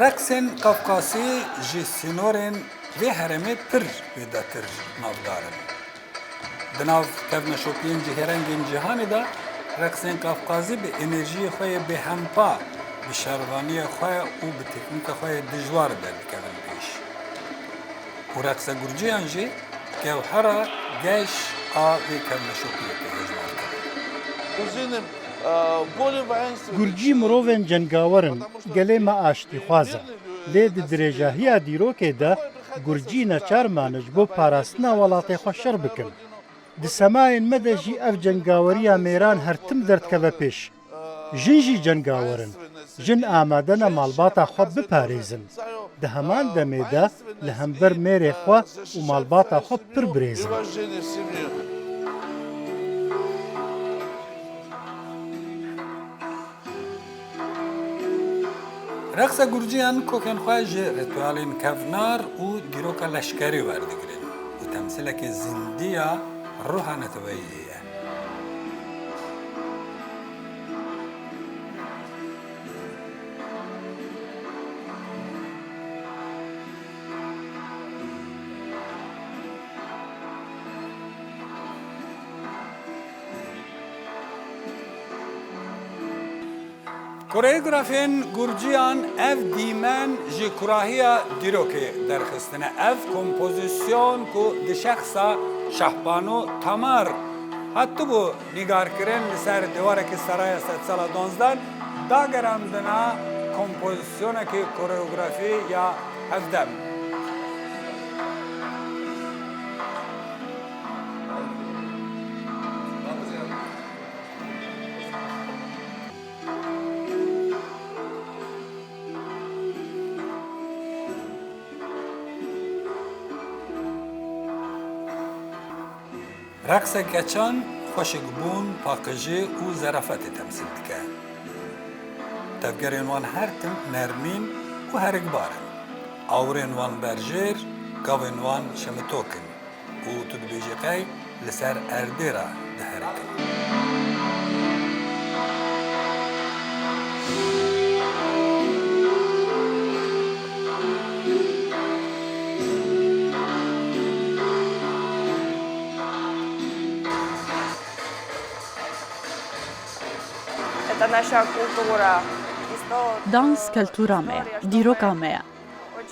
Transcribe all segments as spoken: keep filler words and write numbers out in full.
Reqsên Qafqasî ji sînorên vê herêmê pir wêdetir navdar in. Di nav kevneşopiyên cihêrengên cîhanê de reqsên Qafqazî bi enerjiyê xwe yê bêhempa, bi şervaniyê xwe û bi teknîka xwe yê dijwar derdikevin pêş. Û reqsa Gurciyan jî gewhera geş a vê kevneşopiyê tê hejmarkirin. Gurcî mirovên cengawer in, gelê me aştîxwaz e. Lê di dirêjahiya dîrokê de Gurcî neçar mane ji bo parastina welatê xwe şer bikin. Di semayên me de jî ev cengaweriya mêran her tim derdikeve pêş. Jin jî cengawer in. Jin amade ne malbata xwe biparêzin. Di heman demê de li hember mêrê xwe û malbata xwe pir birêz in. Reqsa Gurciyan kokên xwe ji rîtualên kevnar û dîroka leşkerî werdigirin û temsîlekê zindî ya ruha neteweyî ye. Koreografên Gurciyan ev dîmen ji kurahiya dîrokê derxistine. Ev kompozîsyon ku di şexsa Şahbanu Tamar hatibû nîgarkirin, li ser dêwarekî Seraya Sedsala Donzdan dagerandina kompozîsyonekî koreografî ya hevdem. Reqsa keçan xweşikbûn, paqijî û zerafetê temsîl dike. Tevgerên wan her tim nermîn û herikbar in. Awirên wan berjêr, gavên wan şemitok in. Û tu dibêjî qey li ser erdê re diherikin. Dans keltûra me ye, dîroka me ye.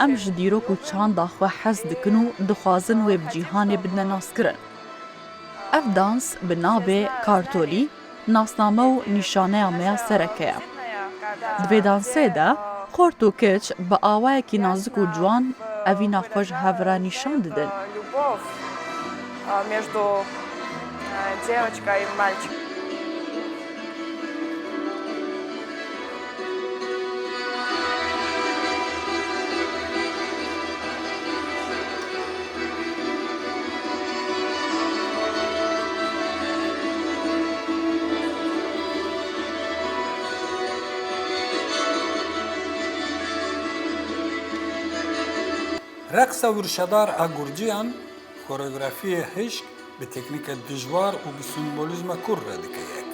Em ji dîrok û çanda xwe hez dikin û dixwazin wê bi cîhanê bidine naskirin. Ev dans bi navê Kartolî nasname û nîşaneya me ya sereke ye. Di vê dansê de xort û kiç bi awayekî nazik û ciwan evîna xwe ji hev re nîşan didin. Reqsa wirşedar a Gurciyan, koreografiyê hişk, bi teknîke dijwar û bi simbolîzma kûr re dike yek.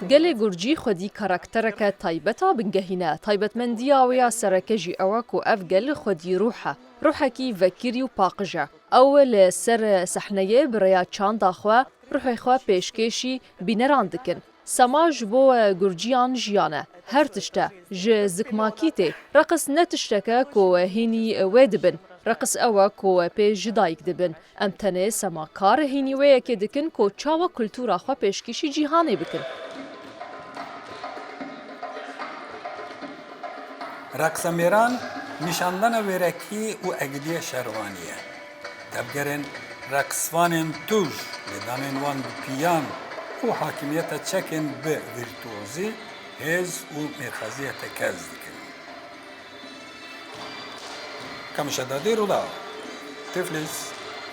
Gelê Gurcî xwedî karaktereke taybet a bingehîn e. Taybetmendiya wê ya sereke jî ew e ku ev gel xwedî ruh e. Ruhekî vekirî û paqij e. Ew li ser sehneyê bi rêya çanda xwe, ruhê xwe pêşkêşî bîneran dikin. Sema ji bo Gurciyan jiyan e. Her tişt e. Ji zikmakî tê. Reqis ne tiştek e ku hînî wê dibin. Reqis ew e ku pê ji dayik dibin. Em tenê sema kar hînî wê yekê dikin ku çawa kultura xwe pêşkêşî cîhanê bikin. Reqsa mêran nîşandana wêrekî û egidiyê şervanî ye. Tevgerên reqsvanên tûj, lêdanên wan bi piyan û hakimiyeta çekên bi vîrtuozî, hêz û mêrxasîya tekez dikin. Kamişa Dadî, Rûdaw, Tiflis,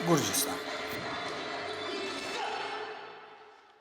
Gurcistan.